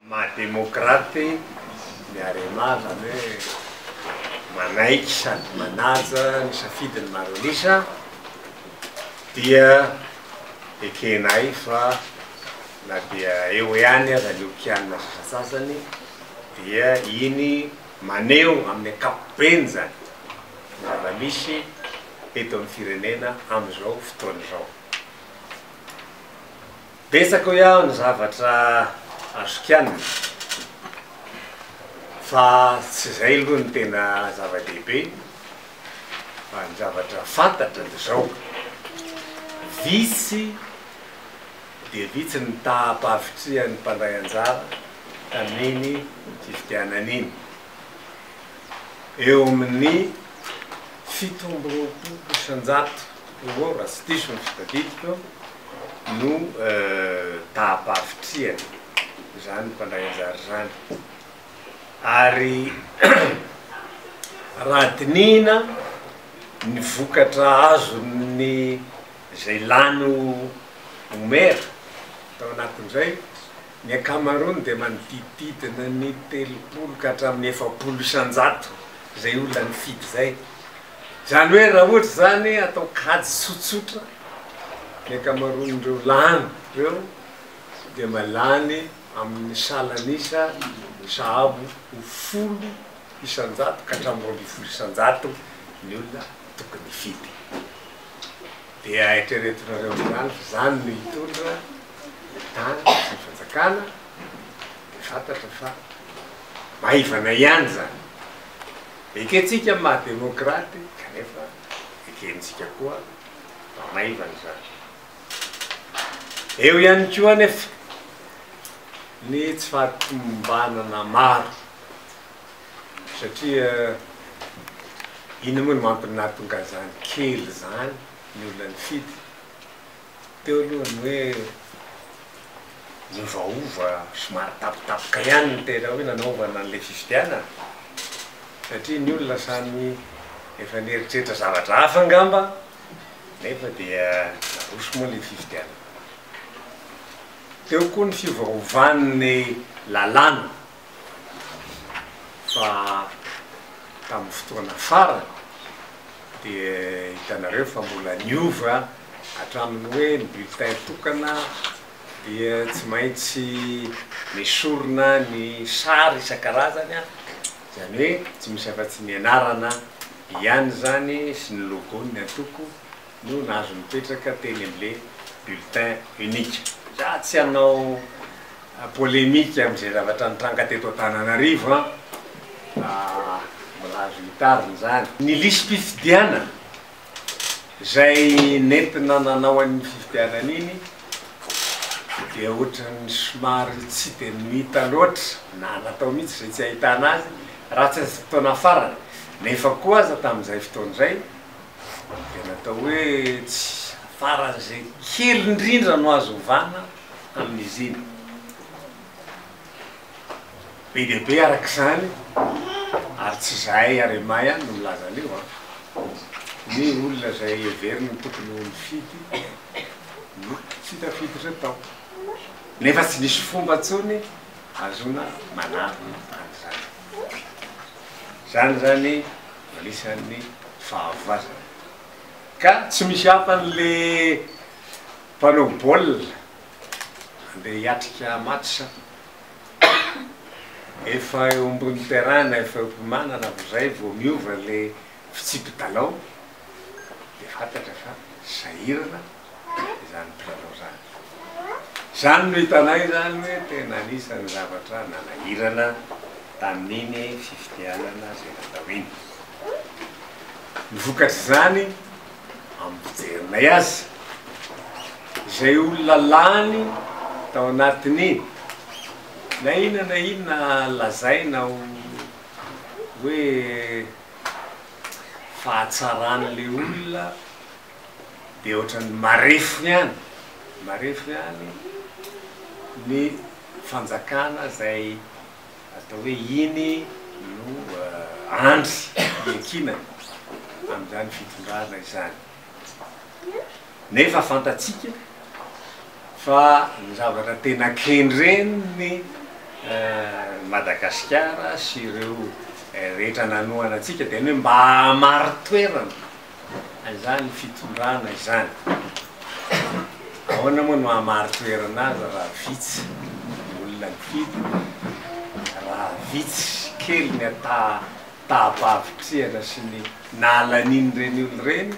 Maha demokraty ny Arema, izany hoe manaiky sady manaja ny safidin'ny maro an'isa, dia ekenay fa na dia eo ihany aza ny hokianina sasantsasany dia iny maneho amin'ny ankapobeny izany ny zava-misy eto amin'ny firenena amin'izao fotoana izao. Betsaka hoy aho ny zavatra azo kianina fa tsy izay aloha no tena zava-dehibe fa ny zavatra fantatra dia izao, vitsy dia vitsy ny taham-pahavitrihan'ny mpandray anjara tamin'iny fifidianana iny, eo amin'ny 27 eo ho eo raha tsy diso ny fitadidiko. no taham-pahavitrihana izany mpandray anjara izany ary raha dinihina ny vokatra azon'ny izay lany ho maire tao anatin'izay, ny ankamaroany dia manodidididina ny 30 ka hatramin'ny 40% izay olona nifidy izay. Izany hoe raha ohatra izany atao kajy tsotsotra, ny ankamaroan'ireo lany ireo dia mba lany amin'ny salan'isa sahabo ho 10% ka hatramin'ny 12% ny olona tokony hifidy. Dia eritreretinareo amin'izany fa izany no hitondra ny tany sy ny fanjakana, dia fantatra fa maivana ihany izany. Ekentsika ny maha demokraty kanefa ekentsika koa fa maivana izany. Eo ihany koa anefa ny tsy fahatomombanana maro satria inona moa no antony nahatonga an'izany kely izany ny olona nifidy? Teo aloha ny hoe niovaova somary tampotampoka ihany ny tena hoe nanaovana an'ilay fifidianana satria ny olona samy efa nieritreritra zavatra hafa angamba nefa dia naroso moa ilay fifidianana. Teo koa ny fiovaovan'ny lalàna fa tamin'ny fotoana farany dia hitanareo fa mbola niova hatramin'ny hoe ny bulletin tokana dia tsy maintsy nesorina ny sary isan-karazany, izany hoe tsy misy afa-tsy ny anarana ihany izany sy ny logo-n'ny antoko no nahazo nipetraka teny amin'ilay bulletin unique. Za tsy hanao polémique amin'izay zavatra nitranga teto Antananarivo an, fa mbola azo hitarina izany. Ny lisi-pifidianana izay nentina nanao an'iny fifidianana iny dia ohatran'ny somary tsy dia no hita loatra na natao mihitsy izay tsy ahitana azy raha tsy ny fotoana farany, nefa koa aza tamin'izay fotoana izay dia natao hoe tsy faran'izay kely indrindra no azo ovana amin'izy iny. Be dia be araka izany, ary tsy izahay Arema ihany no milaza an'io an, ny olona izay heveriny ho tokony ho nifidy no tsy tafiditra tao. Nefa tsy nisy fomba intsony ahazoana manarina an'izany. Izany izany no anisan'ny fahavoazana. Ka tsy misy hafa an'le mpanao baolina andeha hiatrika match efa eo ambony terrain na efa eo am-piomanana vao zay vao miova le fitsipi-dalao de fantatra fa sahirana izany mpilalao zany. Zany no hitanay zany hoe tena anisan'ny zavatra nanahirana tamin'iny fifidianana zay natao iny. Ny vokatr'izany amin'ny fijerinay azy, izay olona lany tao anatin'iny, na inona na inona lazaina ho hoe fahatsaran'ilay olona dia ohatran'ny marefo ihany, marefo ihany ny fanjakana izay Atao hoe iny no andry iankinana amin'izany fitondrana izany. Nefa fantatsika fa ny zavatra tena kendren'ny Madagasikara sy ireo rehetra nanohana antsika dia ny hoe mba hahamari-toerana an'izany fitondrana izany. Ahoana moa no hahamari-toerana azy raha vitsy ny olona nifidy, raha vitsy kely ny taham-pahavitrihana sy ny nahalanian'ireny olona ireny?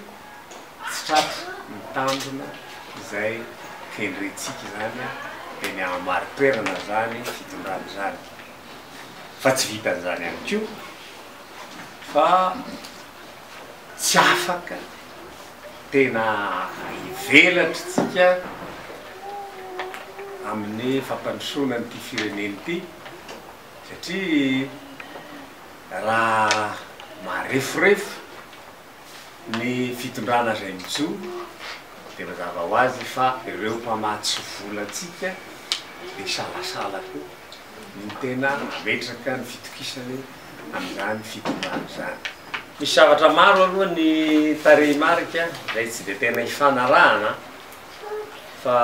Tsy tratra ny tanjona izay kendrentsika izany dia ny hahamari-toerana izany fitondrana izany. Fa tsy vitan'izany ihany koa fa tsy afaka tena hivelatra isika amin'ny fampandrosoana an'ity firenena ity satria raha mareforefo ny fitondrana izay mijoro dia mazava ho azy fa ireo mpamatsy vola antsika dia hisalasala koa ny tena hametraka ny fitokisany amin'izany fitondrana izany. Misy zavatra maro aloha ny tarehimarika izay tsy dia tena ifanarahana fa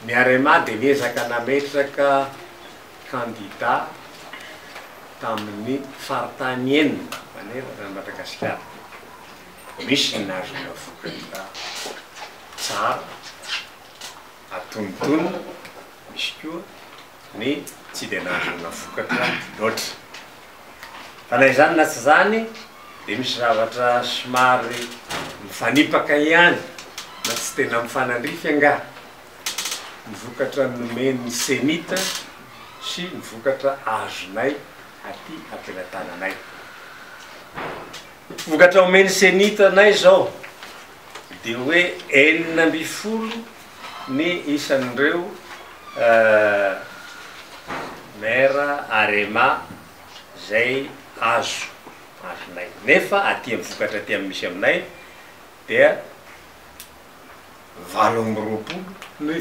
ny Arema dia niezaka nametraka kandida tamin'ny faritany enina manerana an'i Madagasikara. Misy ny nahazoana vokatra tsara, antonontonony, misy koa ny tsy dia nahazoana vokatra loatra. Fa na izany na tsy izany dia misy zavatra somary mifanipaka ihany na tsy tena mifanandrify angaha. ny vokatra nomen'ny Cenit sy ny vokatra azonay aty am-pelatananay. Vokatra omen'ny Cenit anay izao dia hoe 16 ny isan'ireo maire Arema izay azo, azonay. Nefa aty amin'ny vokatra aty amin'ny misy aminay dia 28 no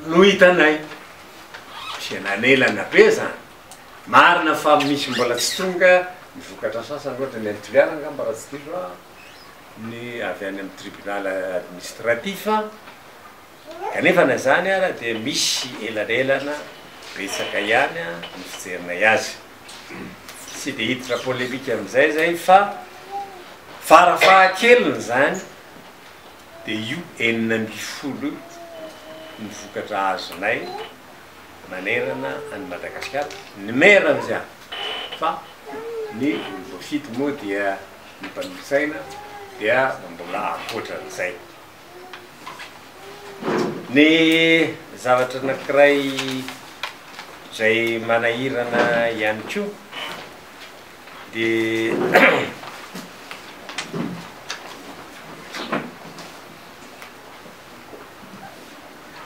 no hitanay. Misy elanelana be zany. Marina fa misy mbola tsy tonga ny vokatra sasany ohatra ny any Toliara angamba raha tsy diso aho, ny avy any amin'ny tribunal administratif, kanefa na izany ara dia misy elanelana betsaka ihany ny fijerinay azy. Tsy dia hiditra polémique amin'izay zay fa farafahakeliny zany Dia io 16 io ny vokatra azonay manerana an'i Madagasikara, ny maire amin'izay fa ny olom-boafidy moa dia ny mpanolotsaina dia mbola ankoatran'izay. Ny zavatra anankiray izay manahirana ihany koa Dia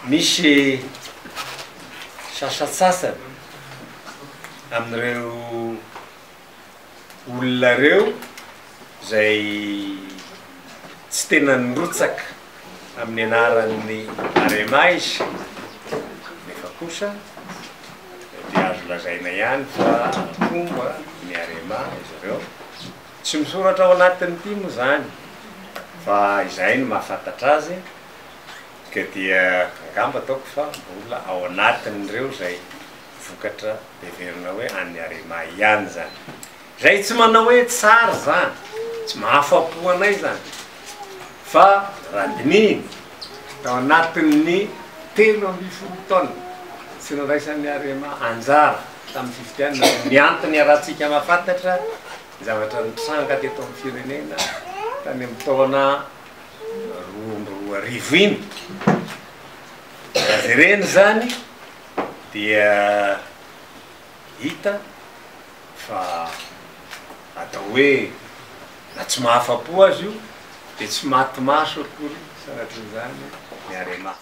misy sasantsasany amin'ireo olona ireo izay tsy tena nirotsaka amin'ny anaran'ny Arema izy nefa kosa Dia azo lazaina ihany fa mpomba ny Arema izy ireo. Tsy misoratra ao anatin'ity moa izany fa izahay no mahafantatra azy ka dia angamba ataoko fa mbola ao anatin'ireo izay vokatra heverina hoe an'ny Arema ihany izany. Izay tsy manao hoe tsara izany, tsy mahafa-po anay izany fa raha dinihina tao anatin'ny 13 taona tsy nandraisan'ny Arema anjara tamin'ny fifidianana noho ny antony iarahantsika mahafantatra ny zavatra nitranga teto amin'ny firenena tany amin'ny taona 2002 iny. Raha jerena izany dia hita fa atao hoe na tsy mahafa-po aza io dia tsy maty maso akory sanatrian'izany ny Arema.